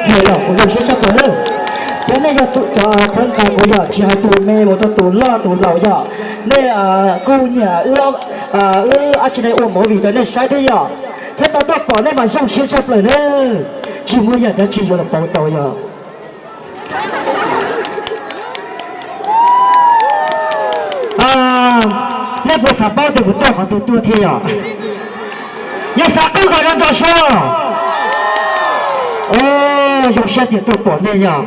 Thiab yog kuv zoo siab tshaj plaws lawm. Thiab nej yog tus cov txhawb nqa kuv yog tsis hais tus me mus rau tus loj tus laus yog nej kuj nyiam wb ab tsi ne ua movie rau nej saib thiab yog, thiab tau tuaj pom nej mas zoo siab tshaj plaws na. Tsis muaj yam dab tsi yuav los pauv tau yog. Nej puas xav paub tias kuv tuaj qhov twg tuaj thiab yog? Yog xav qwb kom nrov nrov soj. Zoo siab tias tuaj pom nej yog.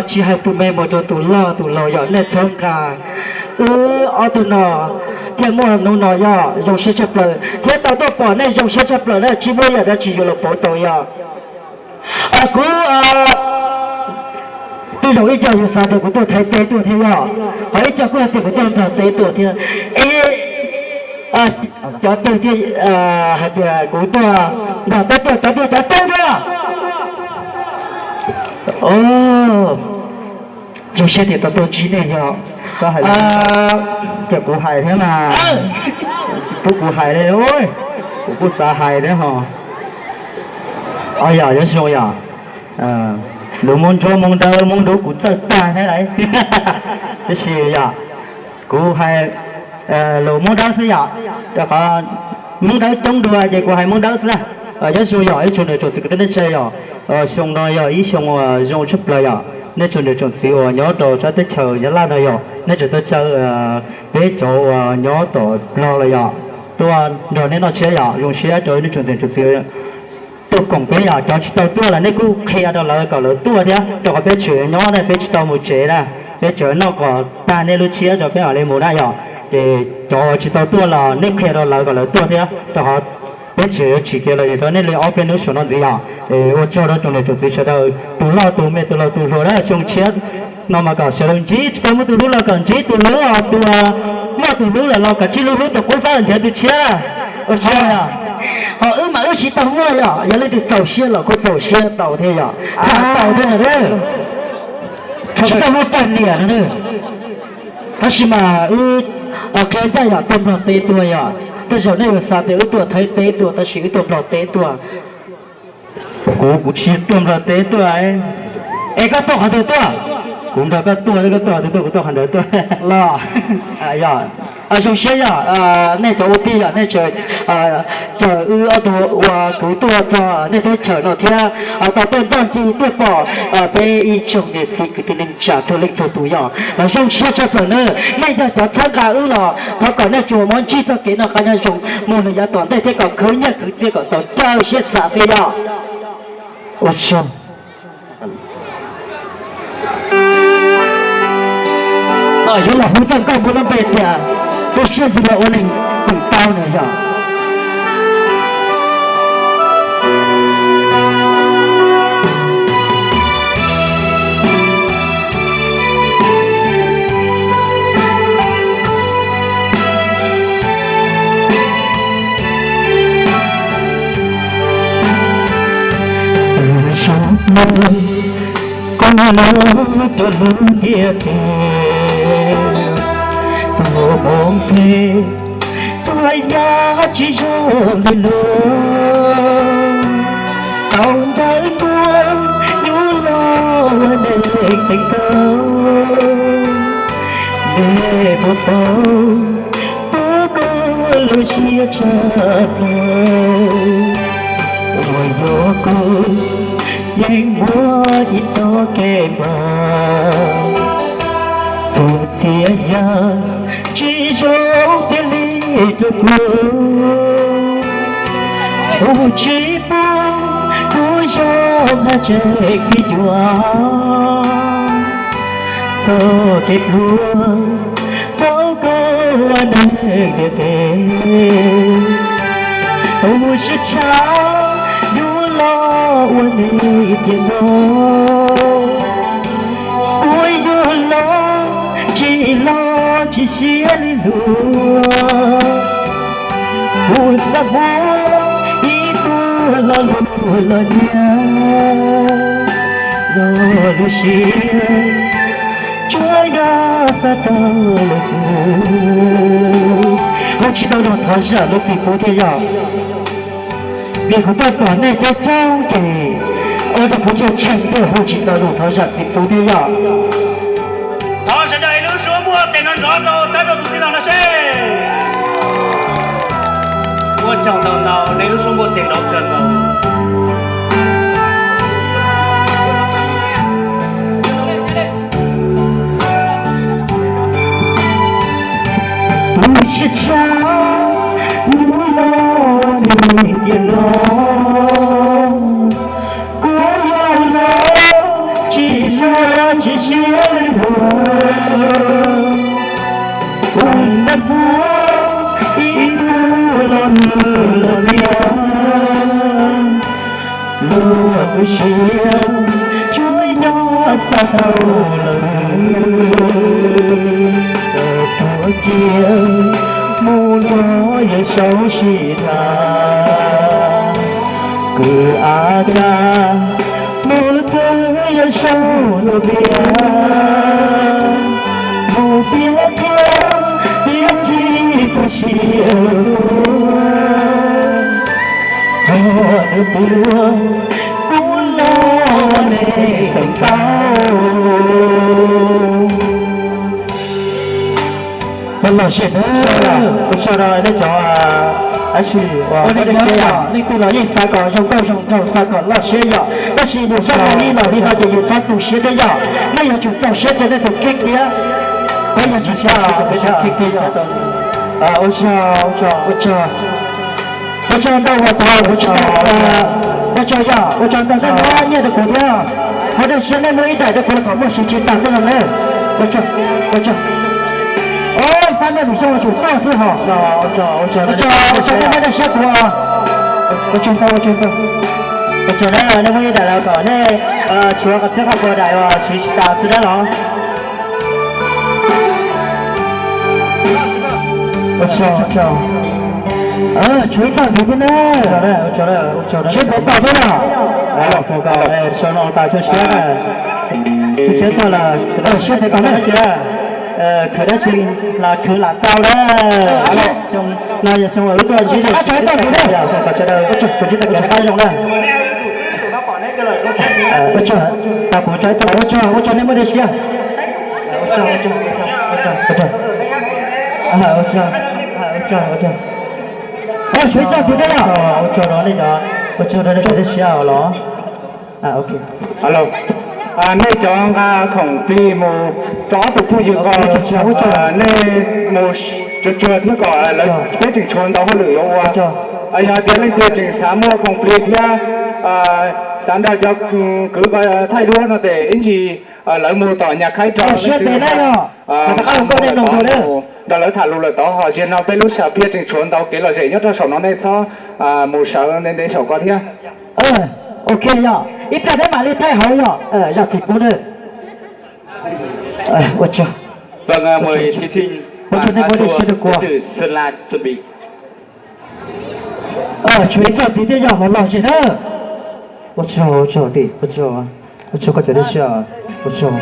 Tsis hais tus me mus rau tus loj tus laus yog nej txhawb nqa wb ob tug no thiaj muaj hnub no yog zoo siab tshaj plaws thiab tau tuaj pom nej zoo siab tshaj plaws na, tsis muaj yam dab tsi yuav los pauv tau yog. Kuv tej zaum ib co yus xav tias kuv tuaj thaiv teb tuaj thiab yog, ho ib co kuj hais tias kuv tuaj nplog teb tuaj thiab. Es cov twg thiaj hais tias kuv tuaj nplog teb tuaj, cov twg cov teb tuaj? Zoo siab tias tau tuaj ntsib nej yog. Ces kuv hais thiab mas, pub kuv hais li, kuv kuj xav hais thiab ho. Yog, yog zoo yog. Lus Moob Ntsuab Moob Dawb Moob Dub kuv txawj tag thiab lauj. Tab sis yog kuv hais lus Moob Dawb xwb yom, rau qhov Moob Dawb coob dua ces kuv hais Moob Dawb xwb na. Nyob zoo yog ib tsoom niam tsoom txiv kwv tij neej tsa yog, xyoo no yog ib xyoo uas zoo tshaj plaws yom. Nej tsoom niam tsoom txiv uas nyob rau sab teb chaws Nyab Laj no yog nej tseem tau caw peb cov uas nyob tom Nplog los yog tuaj nrog nej noj tshiab yom. Zoo siab rau nej tsoom niam tsoom txiv tuaj koom peb yom. Cov tsis tau tuaj los nej kuj qhia rau lawv kom lawv tuaj thiab, rau qhov peb tseem nyob ne, peb tsis tau mus tsev na. Peb tseem noj kom tag nej lub tshiab rau peb mam li mus na yom. Ces cov tsis tau tuaj los nej qhia rau lawv kom lawv tuaj thiab, rau qhov peb tseem yuav tsim kev los mus rau nej li ob peb hnub saum no ntxiv yom. Es ua tsaug rau tsoom niam tsoom txiv sawv daws, tus loj tus me tus laus tus hluas na, xyoo tshiab no mas kom sawv daws ntsib tsis tau muaj tus hlub los kom ntsib tus hlub, tus muaj tus hlub lawm los kom tsib lub hlub tus qub xab nrhiav tus tshiab. Ua tsaug. Ho wb mas wb tsis tau muaj yom, yog leej twg txaus siab los kuj txaus siab tau thiab yom. Tau thiab na. Tsis tau muaj poj niam no. Tab sis mas wb qhia ncaj yom, tuaj Nplog teb tuaj yom. Tej zaum nej yuav xav tias wb tuaj Thaib teb tuaj, tab sis wb tuaj Nplog teb tuaj. Kuv, kuv tsis tuaj Nplog teb tuaj. Es koj tuaj qhov twg tuaj? Kuv nrog koj tuaj, koj tuaj qhov twg tuaj, kuv tuaj qhov ntawd tuaj. Los, yog, zoo siab yog, nej cov ua tij yog nej tseem caw wb ob tug ua kwv tuaj txog nej teb chaws no thiab tau tuaj ncaj ncees tuaj pom peb ib tsoom niam txiv kwv tij neej tsa txhua leej txhua tus yog los zoo siab tshaj plaws na. Nej yog cov txhawb nqa wb los thov kom nej tsuas muab ntsib txoj kev noj qab nyob zoo mus lawm yav tom ntej thiab kom khwv nyiaj khwv txiaj kom tau caw siab xav xwb yog. Ua tsaug. Yuav los hu txoj nkauj npua lub npe tias Tus siab ntxwv los ua neeg koom tau no yog. Koj los rau lub ntiaj teb, tus hmoov phem tuaj ya tsis zoo li luag. Tau ntawv tuaj yuav los ua neeg teev kawg, nej puas paub tau koj lub siab tshaj plaws uas yog koj yeej muaj ib txoj kev npam. Tus txias yam tsis zoo tiag li rau kuv, tus tsis pub kuv zoo haj tseem phim nyuaj. Txoj kev pluag rau koj ua neeg ntiaj teb, tus siab tshaj yuav los ua neeg tiam no. Kuv yuav los tsis los tsis siab li luag, kuv xav muab ib tug lo lus los nyiag los lub siab tsuas yog xav tau los xwb. Hu tsis tau los thov zam lub txim pub thiab yom. Vim kuv tuaj pom nej coob coob ces Ua rau kuv thiaj tsheej nplej hu tsis tau lus thov zam txim pub thiab yom. Thov sawv daws lub suab muaj tes nrov nrov rau txhawb rau tus tij laug no seb. Ua tsaug ntau ntau, nej lub suab muaj tes nrov kawg nkaus. Lub siab tshaj hnub no nws tiag los, kuv yog los tsis zoo tsis siab luag. Kuv xav muab ib tug los nws los tiag, luag kuv siab tsuas yog xa tau lawm xwb. Puag cia mus nrog Yawm Saub sib tham, kwv Ab Kaj mus twv Yawm Saub tus tiag, mus piav qhia tiam sis kuv siab luag, qhov nws tuag kuv los nej teem tau. Ua lom zem na, ua tsaug rau nej cov dab tsi uas nej twb los yeej xav kom zoo nkauj zoo nraug, xav kom loj siab yom, tab sis yus txhob ua li los li no ces yus txhob tu siab thiab yom. Nej yuav tsum rau siab rau nej tus kheej thiab, peb yuav tsum rau siab rau tus kheej thiab yom. Ua tsaug, ua tsaug, ua tsaug ntau uas kuv, ua tsaug, ua tsaug yom, ua tsaug ntau nej muab nyiaj rau kuv thiab. Qhov dej siab nej muab ib daim rau kuv kom muaj siv tsis tas xwb no na. Ua tsaug, ua tsaug. Ob, xab nej lwm xyoo tsum toj xwb hos. Ua tsaug, ua tsaug nej muab dej siab kuv. Ua tsaug ntau, ua tsaug ntau. Ua tsaug na, nej muab ib daim los kom nej tshuav qhov txhia qhov kua daim uas siv tsis tas xwb dab los. Ua tsaug, ua tsaug. Tshuav ib txoj ntxiv thiab na. Siab npaum tos xwb na. Sau no tas siab siab na. Siab tuaj lawm, siab ntev tos na. Txhawm dab tsi los khwv lam tau na. No yog xyoo wb tuaj ntsib, tshuav ib txoj ntxiv na. Tus ntsib tag kis qab zoo na. Ua tsaug, tas kuv tso ib txoj, ua tsaug, ua tsaug nej muab dej siab. Tshuav ib txoj ntxiv thiab yom. Ua tsaug rau nej cov, ua tsaug rau nej cov dej siab los. Nej cov nqa khoom plig mus rau ob tug phooj ywg ko, nej mus tsuag tsuag thiab kom lawv, peb tseem tshuav ntau hauj lwm yuav ua. Yog tias leej twg tseem xav muaj khoom plig thiab xav nrog cov kwv ko thaij duab no ces ib ntsis lawv mus tom nyas khaib rau, nrog lawv tham lus lawm tod. Ho zaum no peb lub sam phiaj tseem tshuav ntau kev lom zem nyob rau saum no, nej txhob mus sawv ntev ntev saum ko thiab. Ok yog, ib pliag peb mam li thaij hauv yog, zam txim pub na. Ua tsaug, ua tsaug nej muab dej siab rau kuv. Tshuav ib txoj ntxiv thiab yog, los lom zem na. Ua tsaug, ua tsaug tim, ua tsaug, ua tsaug koj cov dej siab, ua tsaug.